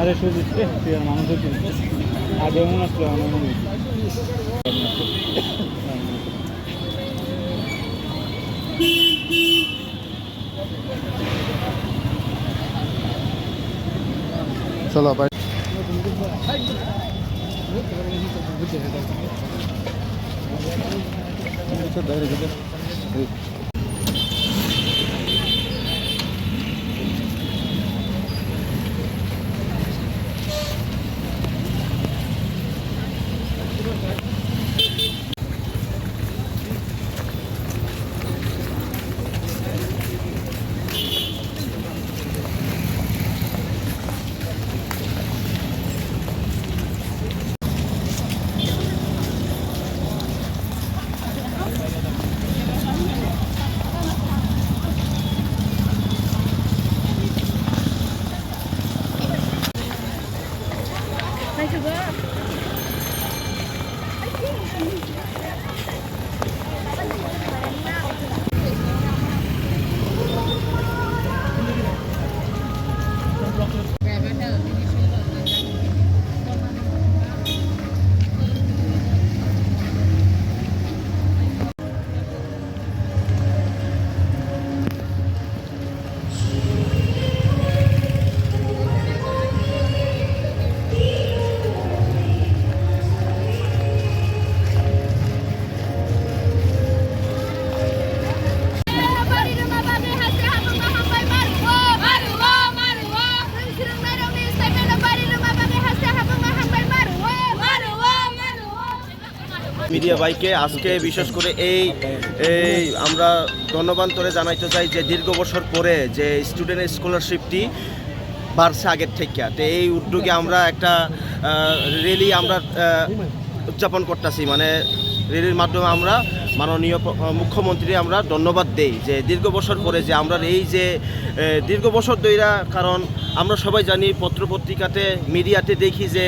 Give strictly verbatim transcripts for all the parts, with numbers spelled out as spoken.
আরে সুজিত রে, তুই আর মানুষ হচ্ছিস। আগে মনে আসলে আমার মনে হচ্ছে। চলো, ভাই। মিডিয়া ভাইকে আজকে বিশেষ করে এই, এই আমরা ধন্যবাদ করে জানাইতে চাই যে দীর্ঘ বছর পরে যে স্টুডেন্ট স্কলারশিপটি বাড়ছে আগের থেকে। তো এই উদ্যোগে আমরা একটা, আহ, র‍্যালি আমরা, আহ, উদযাপন করতেছি, মানে র‍্যালির মাধ্যমে আমরা মাননীয় প্র-, আহ, মুখ্যমন্ত্রী আমরা ধন্যবাদ দেই যে দীর্ঘ বছর পরে যে আমরা এই যে, আহ, দীর্ঘ বছর ধইরা, কারণ আমরা সবাই জানি পত্র পত্রিকাতে মিডিয়াতে দেখি যে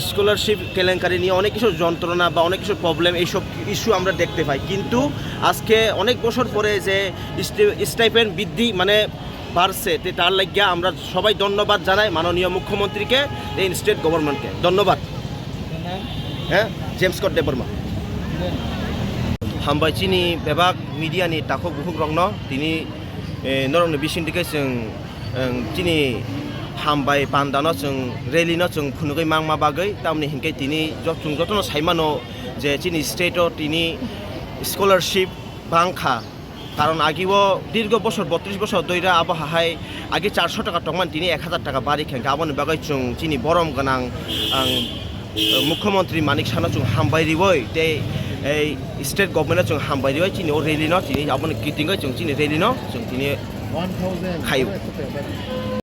স্কলারশিপ কেলেঙ্কারি নিয়ে অনেক কিছু যন্ত্রণা বা অনেক কিছু প্রবলেম, এইসব ইস্যু আমরা দেখতে পাই, কিন্তু আজকে অনেক বছর পরে যে স্টি-, স্টাইপেন্ড বৃদ্ধি মানে বাড়ছে, তে তার লাগিয়া আমরা সবাই ধন্যবাদ জানাই মাননীয় মুখ্যমন্ত্রীকে, এই স্টেট গভর্নমেন্টকে ধন্যবাদ। হ্যাঁ, James Scott Debbarma. Hambai chini bebak media ni takhuk bukhuk rokno tini, eh, norokni bisingtwi khe chwng, eh, chini hambai pandano chwng rally no chwng phunugwi mangma bagwi, tamni hinkhe tini jot-, chwng jotono saimano je chini state o tini scholarship bangkha. Karon agi o dirgo bosor, botris bosor doira abo hahai agi charso taka tongmani tini ek hazar taka bari khe, aboni bagwi chwng chini borom gwnang ang, eh, mukhyamantri Manik Sahano chwng hambai riwi tei ei state government no chwng hambai riwi chini o rally no chini aboni kitingwi chwng chini rally no chwng tini khaio.